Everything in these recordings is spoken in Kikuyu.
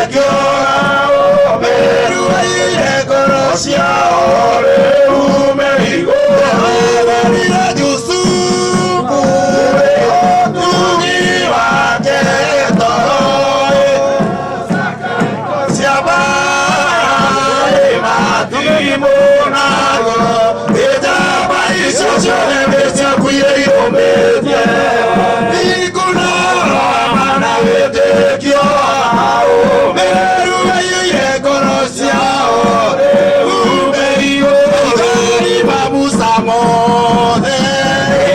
wĩtĩkio ũmĩrĩru waiyũire ngoro ciao rĩu me igũrũ. Nĩwagerire Jusufu ũtugi wake toro ciabarĩ matimũ nago njamba icio ciothe nĩciakuire irũmĩtie ikunarama na wĩtĩkio ũmĩrĩru waiyũire ngoro ciao rĩu me igũrũ. Mamusa mothe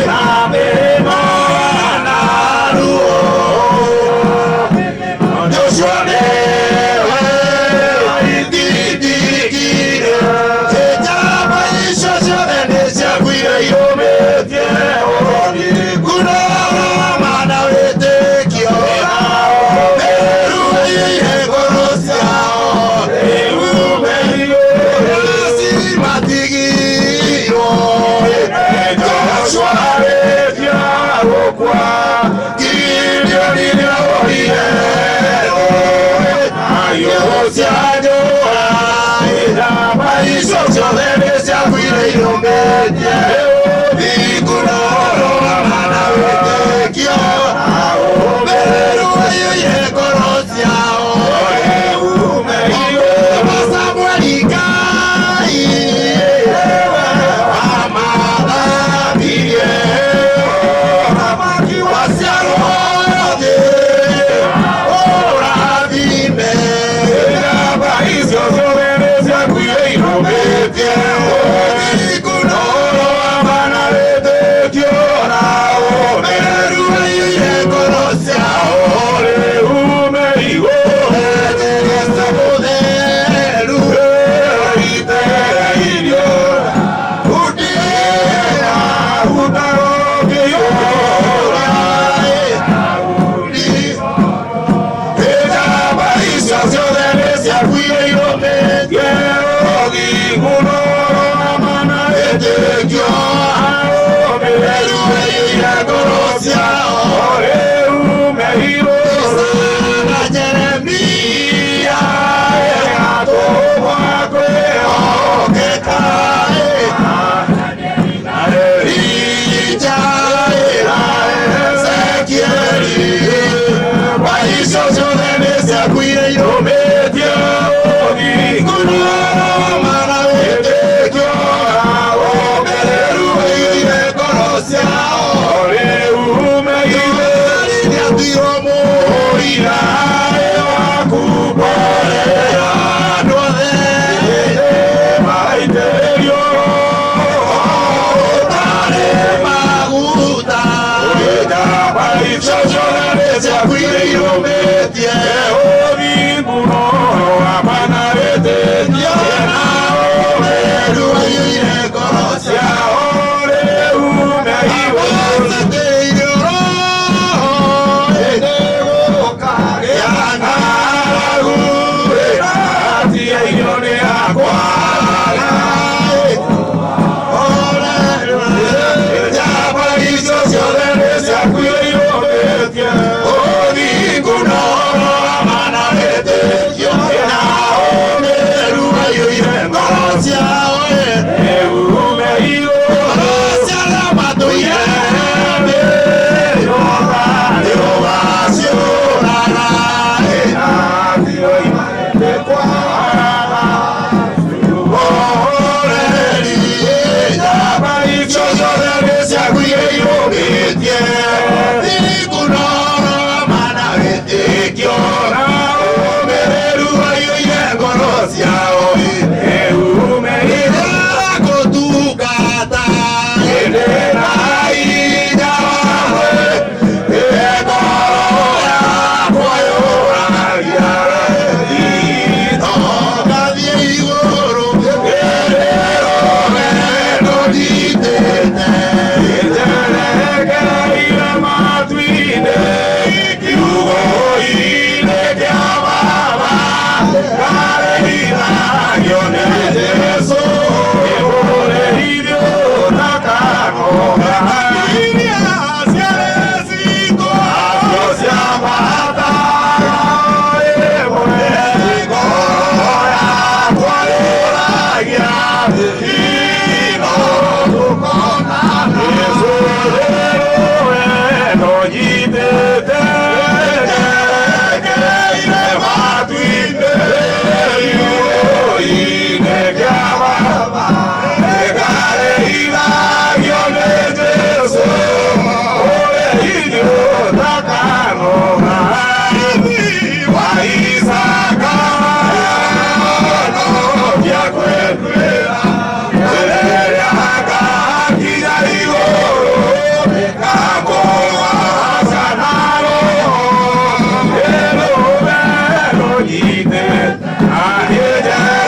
na mĩrĩma na ruo Joshua nĩwe waitindĩkire njamba icio ciothe nĩciakuire irũmĩtie ũthingu na wĩtĩkio ũmĩrĩru waiyũire ngoro ciao rĩu me igũrũ. Matigirwo Joshua arĩkia gũkua Gideoni nĩahũrire ahiũ cia njũa njamba icio ciothe nĩciakuire irũmĩtie ũthingu na ũrũgama na wĩtĩkio ũmĩrĩru waiyũire ngoro ciao rĩu me igũrũ. Samueli Ngai wamathambirie waciarwo thĩ ũrathime njamba icio ciothe nĩciakuire irũmĩtie ũthingu na ũrũgama.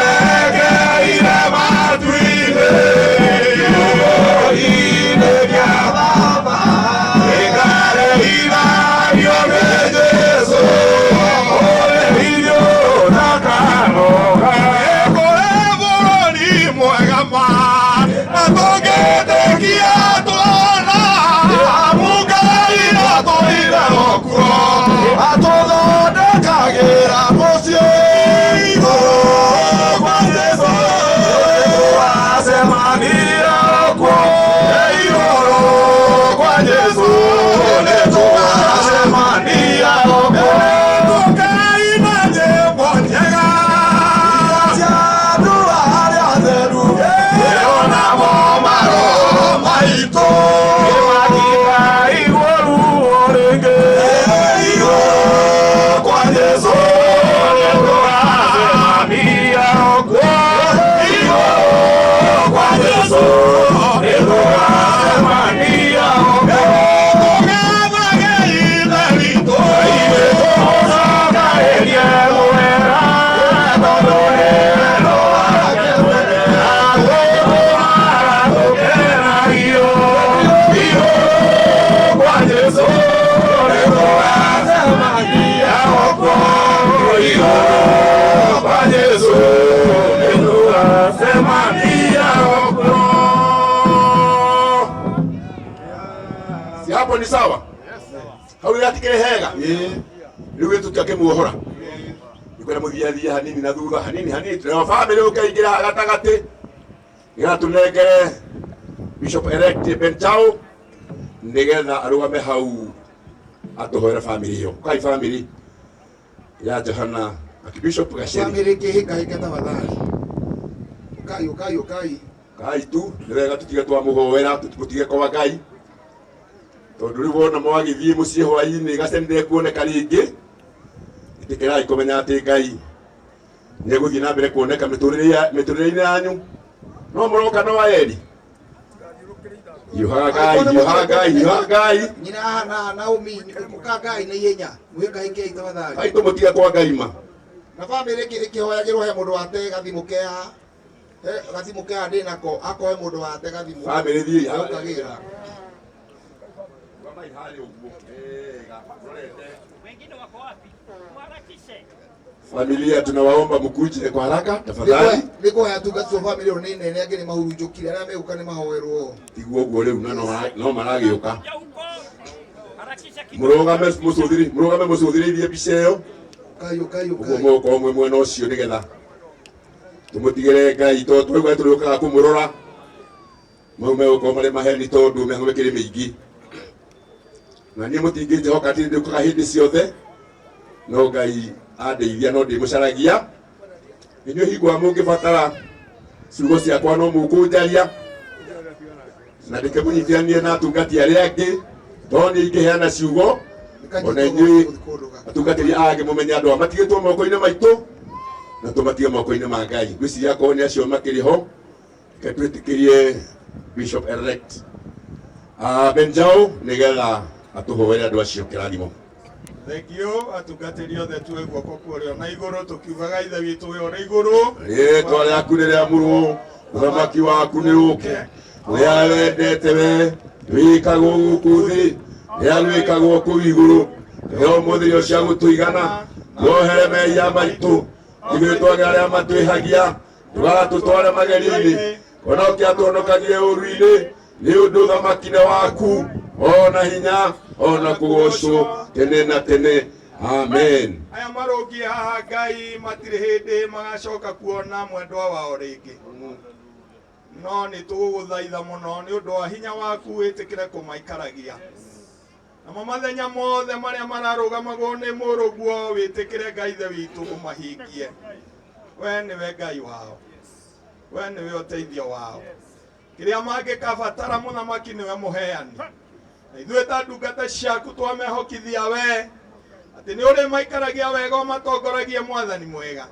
Njerekeire matu-inĩ, kiugo-inĩ kĩa Baba, ĩkare irario nĩ Jesũ, ũrĩithio ndakanoga. Kũrĩ bũrũri mwega ma, na tũngĩtĩkia tuona, amu Ngai ndatũire okuo, atũthondekagĩra mũciĩ igũrũ kwa Jesũ, twacemania kuo, igũrũ kwa Jesũ, nĩtũgacemania kuo. Tũkaina nyĩmbo njega cia andũ arĩa atheru, ĩyo namo maroho maitũ nĩmakĩkaigua ruo rĩngĩ. Igũrũ kwa Jesũ, nĩtũgacemania kuo. Igũrũ kwa Jesũ, nĩtũgacemania kuo. Tũgathage Ithe witũ, ithuĩ tũmũcokaĩrie mũhera, tondũ nĩ wendo wake mwene atũtũmaga tũkenagio. Igũrũ kwa Jesũ, nĩtũgacemania kuo. Igũrũ kwa Jesũ, nĩtũgacemania kuo. Si hapo ni sawa? Hau gĩgatikĩrĩ hega? Rĩu gĩtũkia kĩmuohora ikwenda mũthiathia hanini na thutha hanini hanini, nayo bamĩrĩ ũkaingĩra gatagatĩ nĩgetha tũnengere Bishop elect Benchao nĩgetha arũgame hau atũhoere bamĩrĩ ĩyo. Kai bamĩrĩ ya Johana Archbishop Gacheri. Bamĩrĩ kĩhĩngahĩnga tafadhali. Ũkai, ũkai, ũkai. Kai tu nĩ wega tũtige twamũhoera, tũtige kwa Ngai, tondũ rĩu wona mwagĩthiĩ mũciĩ hwaĩ-inĩ Gacheri ndekuoneka rĩngĩ. Ĩtĩkĩrai kũmenya atĩ Ngai nĩegũthiĩ na mbere kuoneka mĩtũrĩre-inĩ yanyu. No mũroka no aeri hiũhaga Ngai, hiũhaga Ngai, hiũhaga Ngai. Nyina haha na Naomi, ũka Ngai na ihenya. Mwĩhĩngahĩngei tafadhali. Kai tũmũtige kwa Ngai ma. Na bamĩrĩ ĩkĩhoyagĩrwo he mũndũ wate gathimũ ke haha. He gathimũ ke haha ndĩ nako, akohe mũndũ wate gathimũ. Bamĩrĩ thiĩi. Ũkagĩra. Wengine wako wapi? Muharakishe. Familia tunawaomba mkuje kwa haraka tafadhali. Nĩ kũhoya tungatĩtwo bamĩrĩ ĩyo nĩ nene, angĩ nĩ mahurunjũkire, arĩa megũka nĩ mahoerwo. Tiguo ũguo rĩu na no maragĩũka. Ya huko. Harakisha kidogo. Mũrũgame mũcũthĩrĩ, mũrũgame mũcũthĩrĩirie mbica ĩyo. Ũkai, ũkai, Ũguo ũkai. mũgũkorwo mwĩ mwena ũcio nĩgetha tũmũtigĩre Ngai, tondũ twaigua tũrĩũkaga kũmũrora. Mau megũkorwo marĩ maheni tondũ mĩhang'o ĩkĩrĩ mĩingĩ. Na niĩ mũtingĩnjĩhoka atĩ ndĩũkaga hĩndĩ ciothe, no Ngai andeithia no ndĩmũcaragia. Inyuĩ hingo ĩrĩa mũngĩbatara ciugo ciakwa no mũkũnjaria, na ndĩkĩmũnyitithanie na atungati arĩa angĩ, tondũ niĩ ingĩheana ciugo ona inyuĩ atungatĩri angĩ mũmenye andũ aya matigĩtwo moko-inĩ maitũ na tũmatige moko-inĩ ma Ngai. Ngwĩciria akorwo nĩ acio makĩrĩ ho, reke twĩtĩkĩrie Bishop elect Benjao nĩgetha atũhoere andũ acio kĩrathimo. Thengio atungatĩri othe, tuwe guoko kũrĩa na igũrũ tũkiugaga Ithe witũ wĩ ũrĩ igũrũ. Rĩtwa rĩaku nĩ rĩamũrwo, ũthamaki waku nĩ ũke, ũrĩa wendete we wĩkagwo gũkũ thĩ rĩa rwĩkagwo kũu igũrũ. Tũhe ũmũthĩ irio cia gũtũigana, tuohere mehia maitũ ithuĩ twage arĩa matwĩhagia, ndũgatũtware magerio-inĩ, honokia tũhonokagie ũũru-inĩ, nĩ ũndũ ũthamaki nĩ waku, ona hinya, ona kũgocwo tene na tene. Amen. Aya marũngiĩ haha Ngai matirĩ hĩndĩ magacoka kuona mwendwa wao rĩngĩ, no nĩ tũgũgũthaitha mũno nĩ ũndũ wa hinya waku wĩtĩkĩre kũmaikaragia namo mathenya mothe marĩa mararũgamagwo nĩ mũrũguo, wĩtĩkĩre Ngai Ithe witũ ũmahingie. We nĩwe Ngai wao, we nĩwe ũteithio wao, kĩrĩa mangĩkabatara mũthamaki nĩwe mũheani, na ithuĩ ta ndungata ciaku twamehokithia we atĩ nĩ ũrĩ maikaragia wega, ũmatongoragie mwathani mwega,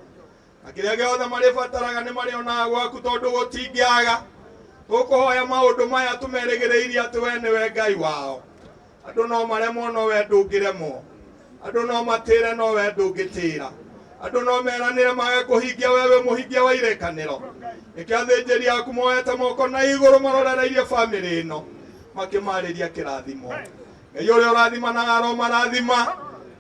na kĩrĩa gĩothe marĩbataraga nĩ marĩonaga gwaku, tondũ gũtingĩaga. Tũkũhoya maũndũ maya tũmerĩgĩrĩirie atĩ we nĩwe Ngai wao. Andũ no maremwo, no we ndũngĩremwo. Andũ no matĩre, no we ndũngĩtĩra. Andũ no meranĩre mage kũhingia, wewe mũhingia wa irĩkanĩro. Nĩkĩo athĩnjĩri aku moete moko na igũrũ marorereirie bamĩrĩ ĩno makĩmarĩria kĩrathimo. Ngai ũrĩa ũrathimanaga aromarathima,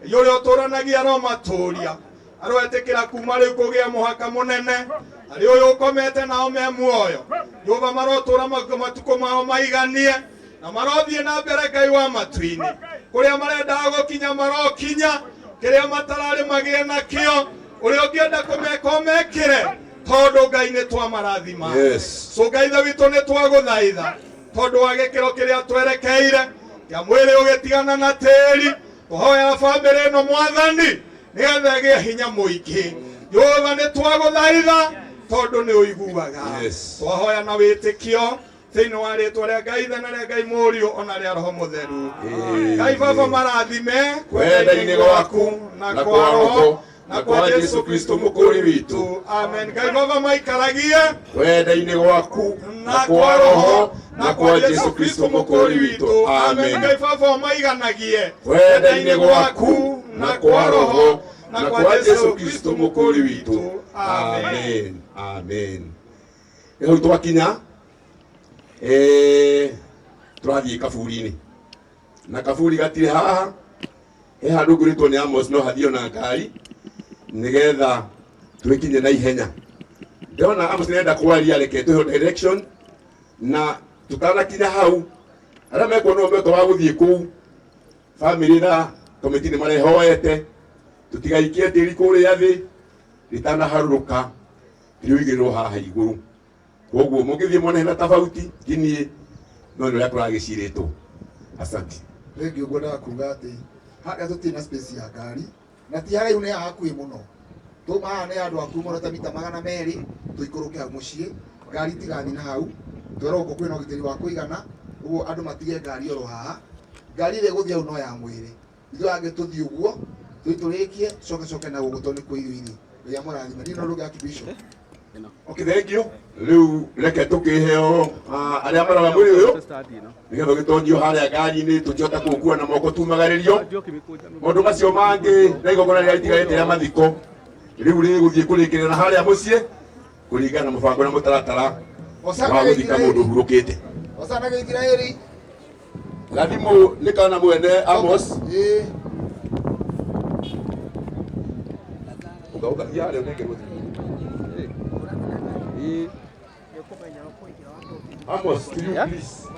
Ngai ũrĩa ũtũranagia aromatũria. Aroetĩkĩra kuma rĩu kũgĩa mũhaka mũnene harĩ ũyũ ũkomete nao me muoyo. Jehova, marotũra matukũ mao maiganie na marothiĩ na mbere, Ngai wa matu-inĩ, kũrĩa marendaga gũkinya marokinya, kĩrĩa matararĩ magĩe nakĩo, ũrĩa ũngĩenda kũmeka ũmekĩre, tondũ Ngai nĩ twamarathima. Yes. So Ngai ithe witũ, nĩ twagũthaitha tondũ wa gĩkĩro kĩrĩa twerekeire kĩa mwĩrĩ ũgĩtigana na tĩri. Tũhoera bamĩrĩ ĩno, Mwathani, nĩgetha ĩgĩe hinya mũingĩ. Jehova, nĩ twagũthaitha tondũ nĩ ũiguaga. Yes. Twahoya na wĩtĩkio thĩinĩ wa rĩtwa rĩa Ngai Ithe na rĩa Ngai Mũriũ ona rĩa Roho Mũtheru. Ngai Baba, marathime kwenda-inĩ gwaku na kwa Roho na kwa Jesu Kristo mũkũũri witũ. Amen. Ngai Baba, maikaragie kwenda-inĩ gwaku na kwa Roho na kwa Jesu Kristo mũkũũri witũ. Amen. Amen. Ngai Baba, ũmaiganagie kwenda-inĩ gwaku na kwa Roho na kwa Jesu Kristo mũkũũri witũ. Amen, amen. Nĩ hau twakinya, tũrathiĩ kaburi-inĩ, na kaburi gatirĩ haha, he handũ ngũrĩtwo nĩ Amos, no hathio na ngari nĩgetha twĩkinye na ihenya. Ndĩrona Amos nĩarenda kwaria, reke tũheo direction na tutanakinya hau arĩa mekuona mweke wa gũthiĩ kũu, bamĩrĩ na komiti nĩ marehoete tũtigaikie tĩri kũrĩa thĩ rĩtanaharũrũka rĩũigĩrĩrwo haha igũrũ. Koguo mũngĩthiĩ muone hena tofauti ti niĩ, no nĩ ũrĩa kũragĩcirĩtwo. Asante. Rĩngĩ ngwendaga kuga atĩ harĩa tũtirĩ na space ya ngari na ti haraihu, nĩ haha hakuhĩ mũno. Tuma haha nĩ handũ hakuhĩ mũno ta mita 200 tũikũrũke hau mũciĩ, ngari itigathiĩ na hau. Twerwo gũkũ kwĩna ũgitĩri wa kũigana, ũguo andũ matige ngari oro haha. Ngari ĩrĩa ĩgũthiĩ hau no ya mwĩrĩ, ithuĩ angĩ tũthiĩ ũguo tũthiĩ tũrĩkie coke coke na gũkũ tondũ nĩ kwĩ irio irĩ. Ngai amũrathime. Niĩ no rũge Archbishop. Okay, thank you. Rĩu reke tũkĩheo arĩa marora mwĩrĩ ũyũ nĩgetha ũgĩtonyio harĩa ngari-inĩ, tũtihota kũũkua na moko tumagarĩrio. Maũndũ macio mangĩ na igongona rĩrĩa rĩtigarĩte rĩa mathiko rĩu rĩgũthiĩ kũrĩkĩrĩra na harĩa mũciĩ kũringana na mũbango na mũtaratara wa gũthika mũndũ ũhurũkĩte. Hosana Gĩithiraeli. Gathimũ nĩ kana mwene Amos. Ĩĩ. Ũka ũka thiĩ harĩa ũnengerwo thimũ. Amos, can you please?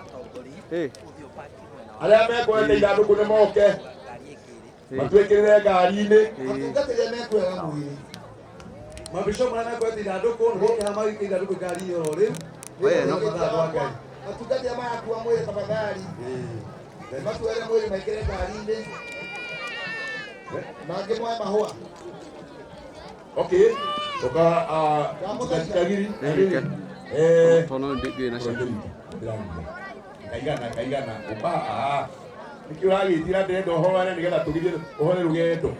Arĩa mekwenda ithandũkũ nĩ moke matwĩkĩrĩre ngari-inĩ. Atungatĩri arĩa mekuoyaga mwĩrĩ. Mabishopu marĩa mekwenda ithandũkũ nĩ moke haha magĩkĩre ithandũkũ ngari-inĩ oro rĩu. Nĩgetha andũ a Ngai. Atungati arĩa marakua mwĩrĩ, tafadhali matuere mwĩrĩ maingĩre ngari-inĩ, mangĩ moe mahũa. Okay, ũka kagiri kaigana kaigana ũka nĩkĩ ũragĩtira, ndĩrenda ũhoere nĩgetha tũgithie ũhore rũgendo.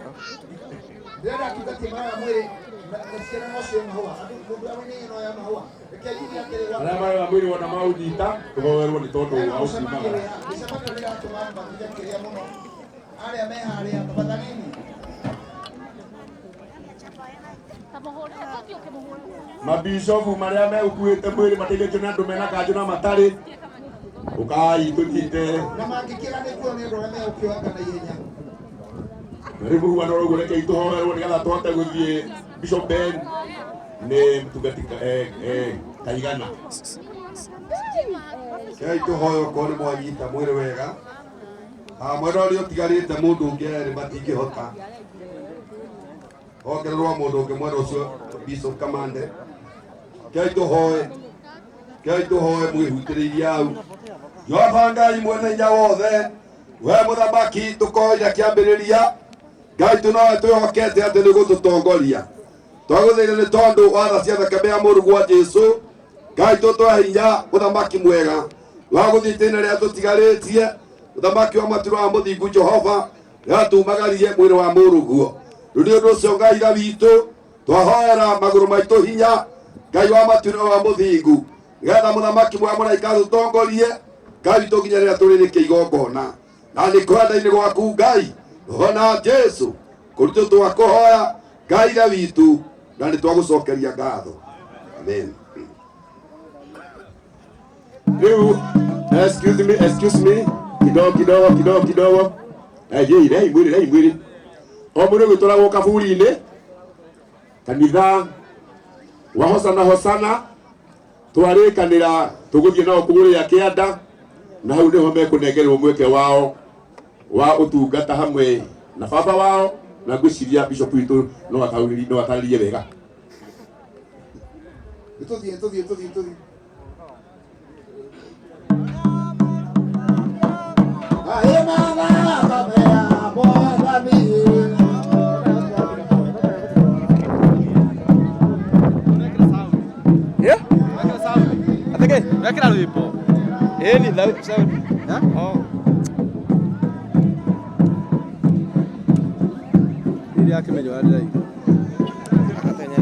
Ndĩrenda atungati maroya mwĩrĩ na ciana no cioe mahũa. Andũ mũndũ amwe no ya mahũa, reke njuge atĩrĩ. Arĩa marora mwĩrĩ wona maũnyita tũhoerwo nĩ tondũ wa ũkiumagara. Mĩcemanio nĩratũma andũ matige kĩrĩa mũno arĩa me harĩa, tafadhalini. Mabishofu marĩa megũkuĩte mwĩrĩ mateithĩtio nĩ andũ mena kanjũ na matarĩ, ũkai tũnyite. Na mangĩkĩra nĩkuo nĩ andũ arĩa megũkĩoyanga na ihenya. Na rĩu mũhuano ũguo, rekei tũhoerwo nĩgetha tũhote gũthiĩ. Bishop Ben nĩ mũtungati kaigana. Kei tũhoe okorwo nĩ mwanyita mwĩrĩ wega. Mwena ũrĩa ũtigarĩte mũndũ ũngĩ erĩ matingĩhota ongererwo mũndũ ũngĩ mwena ũcio. Bishop Kamande, kei tũhoe, kei tũhoe mwĩhutĩrĩirie hau. Jehova Ngai mwene hinya wothe, we mũthamaki tũkoire kĩambĩrĩria, Ngai tũ nowe twĩhokete atĩ nĩ gũtũtongoria. Twagũthaitha nĩ tondũ wa tha cia thakame ya mũrũguo Jesu, Ngai tũtwe hinya, mũthamaki mwega wa gũthiĩ itĩna rĩrĩa tũtigarĩtie, mũthamaki wa maturo wa mũthingu Jehova, rĩrĩa tumagarie mwĩrĩ wa mũrũguo. Rĩu nĩ ũndũ ũcio, Ngai ithe witũ, twahoera magũrũ maitũ hinya, Ngai wa maturo wa mũthingu, nĩgetha mũthamaki mwega mũraika tũtongorie, Ngai witũ, nginya rĩrĩa tũrĩrĩkia igongona na nĩ kwenda-inĩ gwaku, Ngai, hona Jesu kũrutwo. Twakũhoya Ngai ithe witũ, na nĩ twagũcokeria ngatho. Amen. Rĩu excuse me, excuse me, kidogo kidogo kidogo kidogo. Jei, rei mwĩrĩ, rei mwĩrĩ. O mũndũ ũgĩtwaragwo kaburi-inĩ kanitha wa Hosana Hosana, twarĩkanĩra tũgũthiĩ nao kũrĩa kĩanda, na hau nĩho mekũnengerwo mweke wao wa ũtungata hamwe na baba wao, na ngwĩciria bishop witũ no ataũrĩrie, no atarĩrie wega. Tũthiĩ, tũthiĩ, tũthiĩ, tũthiĩ. Yeah? Ateke, wekera rwimbo. Ĩni, sound. Oh. Rĩrĩa akĩmenya ũrĩa ndĩraigua.